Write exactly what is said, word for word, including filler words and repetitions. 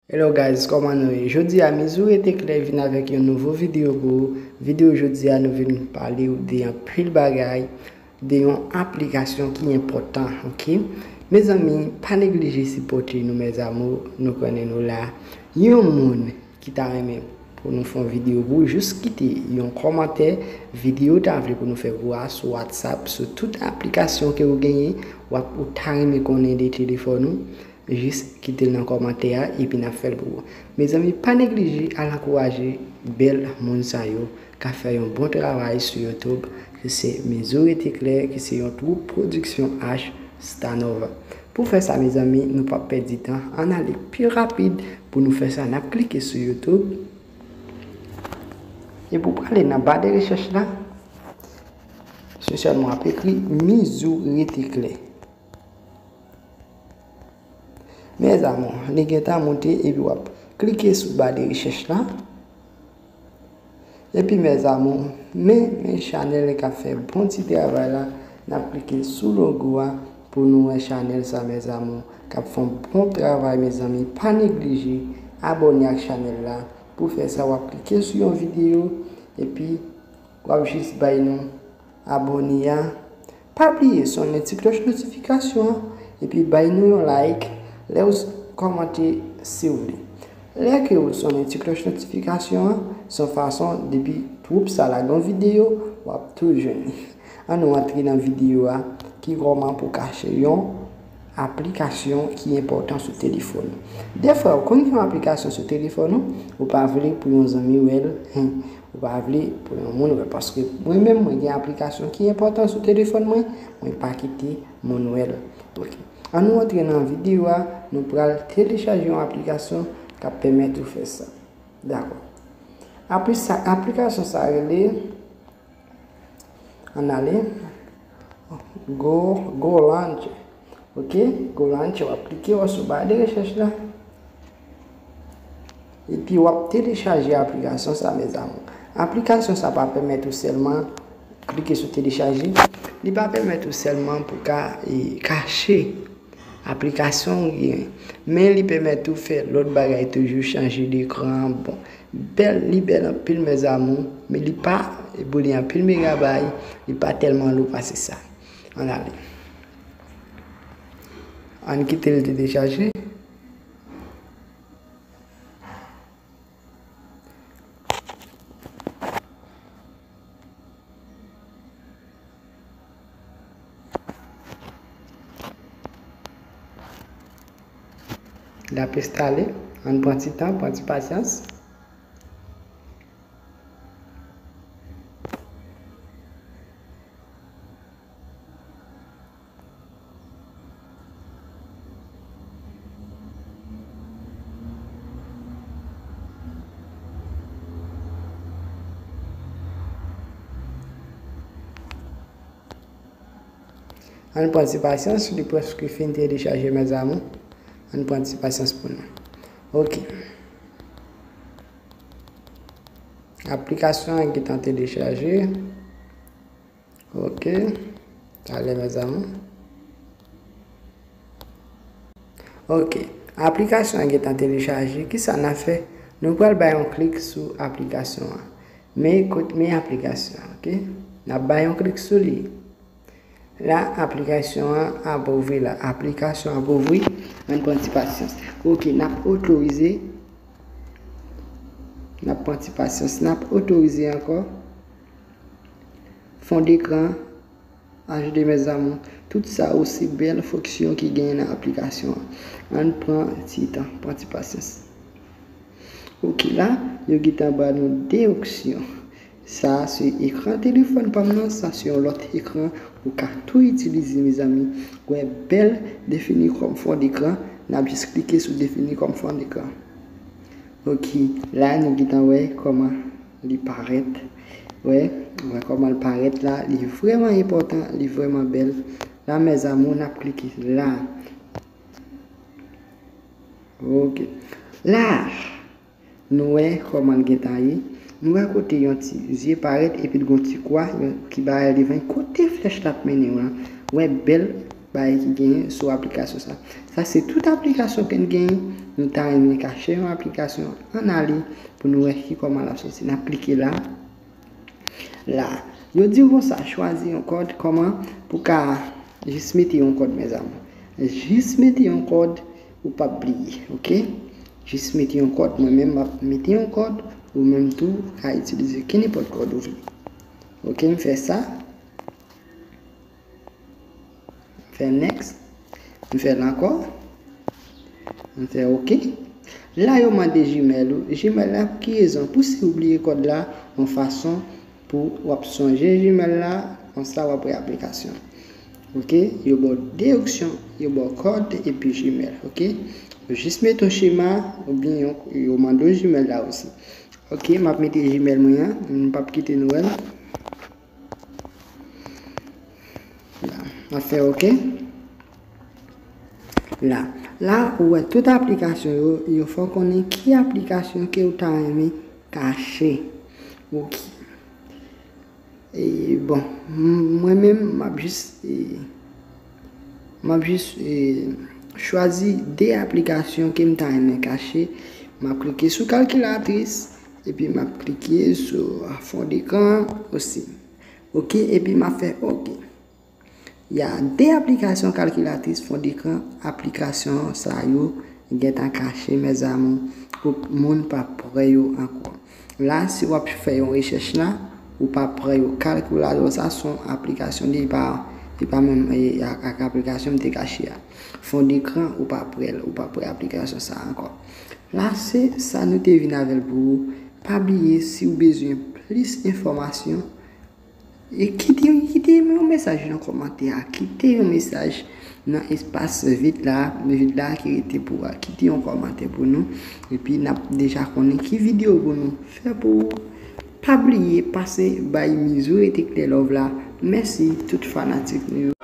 Hello guys, kòman nou ye? Jodi a, Mizou Rete Klè vin avèk yon nouvo videyo pou ou. Videyo jodi a, nou vin pale w de anpil bagay, de yon aplikasyon ki enpòtan, oke? Mezanmi, pa neglije sipòte nou, mes amours, nou konnen nou la. Yon moun ki ta renmen pou nou fè yon videyo pou ou, jis kite yon kòmantè, videyo w ta vle pou nou fè pou ou a sou WhatsApp, sou tout aplikasyon ke ou genyen, w ap, ou ta renmen konnen de telefòn ou. Jis kite l nan kòmantè a, epi n ap fè l pou ou. Mezanmi, pa neglije al ankouraje bèl moun sa yo k ap fè yon bon travay sou YouTube, ki se Mizou Rete Klè, ki se yon twoup pwodiksyon H Stanova. Pou fè sa, mezanmi, nou p ap pèdi tan. Ann ale pi rapid pou nou fè sa. N ap klike sou YouTube. Epi w prale nan ba de rechèch la. Se sèlman w ap ekri Mizou Rete Klè. Mes amours, li gentan moute epi w ap klike sou ba de rechèch la. Epi mes amours, men, men chanèl k ap fè bon ti travay la, n ap klike sou logo a pou nou wè chanèl sa, mes amours, k ap fè yon bon travay, mezanmi. Pa neglije abòne ak chanèl la. Pou fè sa, w ap klike sou yon videyo epi w ap jis bay nou abòne a. Pa bliye sonnen ti klòch notifikasyon an, epi bay nou yon like lè w s-, kòmante si w vle. Lè ke w sonnen ti klòch notifikasyon an, se yon fason depi twoup sa lage yon videyo, w ap tou jwenn li. Ann nou antre nan videyo a, ki kòman pou kache yon aplikasyon ki enpòtan sou telefòn ou. Dèfwa, ou konn gen yon aplikasyon sou telefòn ou, ou pa vle pou yon zanmi wè l, ou pa vle pou yon moun wè l, paske mwen menm, mwen gen aplikasyon ki enpòtan sou telefòn mwen, mwen pa kite moun wè l. Oke. Ann nou antre nan videyo a, nou pral telechaje yon aplikasyon k ap pèmèt ou fè sa. Dakò. Apre sa, aplikasyon sa rele Ann ale. Go, Go Launcher. Oke, Go Launcher, w ap klike w sou ba de rechèch la. Epi w ap telechaje aplikasyon sa, mes amours. Aplikasyon sa pa pèmèt ou sèlman klike sou telechaje. Li pa pèmèt ou sèlman pou ka, e, kache aplikasyon ou gen. Men li pèmèt ou fè lòt bagay toujou, chanje dekran. Bon, bèl, li bèl anpil, mes amours, men li pa boule anpil megabay, li pa tèlman lou pase sa. Ann ale. Ann kite l telechaje. L ap enstale. Ann pran ti tan, pran ti pasyans. Ann pran ti pasyans, li prèske fin telechaje, mes amours. Ann pran ti pasyans pou nou. Oke. Aplikasyon an gentan telechaje. Oke. Talè, mes amours. Oke. Aplikasyon an gentan telechaje. Kisa n ap fè? Nou pral bay yon klik sou aplikasyon an. Men kot, men aplikasyon an, oke? N ap bay yon klik sou li. La, aplikasyon an ap ouvri la. Aplikasyon ap ouvri. Ann pran ti pasyans. Oke, n ap otorize. N ap pran ti pasyans. N ap otorize ankò. Fon dekran, H D, mes amours, tout sa yo se bèl fonksyon ki genyen nan aplikasyon an. Ann pran ti tan, pran ti pasyans. Oke, la, yo gentan ba nou de opsyon. Sa a se ekran telefòn pa m nan, sa se yon lòt ekran ou ka tou itilize, mezanmi. Ou wè bèl defini kòm fon dekran, n ap jis klike sou defini kòm fon dekran. Oke, la nou gentan wè kòman li parèt. Wè, wè kòman l parèt la, li vrèman enpòtan, li vrèman bèl. La, mes amours, n ap klike la. Oke. La, nou wè kòman l gentan ye. Nou wè kote yon ti zye parèt epi l gon ti kwa, yon ti bagay devan. Kote flèch la ap mennen w lan? Wè bèl bagay ki genyen sou aplikasyon sa. Sa se tout aplikasyon ke n genyen. Nou ta renmen kache yon aplikasyon, ann ale pou nou wè ki kòman l ap soti. N ap klike la. La, yo di w konsa, chwazi yon kòd, kòman pou ka jis mete yon kòd, mezanmi. Jis mete yon kòd, ou p ap bliye, oke? Jis mete yon kòd, mwen menm m ap mete yon kòd, ou menm tou ou ka itilize kenenpòt kòd ou vle. Oke, m fè sa. M fè next. M fè l ankò. M fè oke. La yo mande Gmail ou. Gmail la pou ki rezon? Pou si ou bliye kòd la, yon fason pou w ap sonje Gmail la, konsa w ap wè aplikasyon. Oke? Yo ba w de opsyon, yo ba w kòd epi Gmail, oke? Yo jis mete yon chema oubyen yo, yo mande w Gmail la osi. Oke, m ap mete Gmail mwen an, m p ap kite nou wè l. La, m ap fè oke. La, la ou wè tout aplikasyon yo, yo fè w konnen ki aplikasyon ke ou ta renmen kache. Oke. E, bon, m-, mwen menm, m ap jis, e, m ap jis, e, chwazi de aplikasyon ke m ta renmen kache. M ap klike sou kalkilatris, epi m ap klike sou fon dekran osi. Oke, epi m ap fè oke. Ya de aplikasyon kalkilatris fon dekran, aplikasyon sa yo gentan kache, mezanmi, pou moun pa p wè yo ankò. La, si w ap fè yon rechèch la, ou p ap wè yo. Kalkilatè sa se yon aplikasyon li pa, li pa menm, e, ak, ak aplikasyon m te kache a. Fon dekran, ou p ap wè l, ou p ap wè aplikasyon sa ankò. La, se sa nou te vin avè l pou ou. Pa bliye, si w bezwen plis enfòmasyon, e kite, kite yon mesaj nan kòmantè a. Kite yon mesaj nan espas vid la, vid la ki rete pou a. Kite yon kòmantè pou nou. Epi n ap deja konnen ki videyo pou nou fè pou ou. Pa bliye pase bay Mizo Rete Klè Love la. Mèsi tout fanatik nou yo.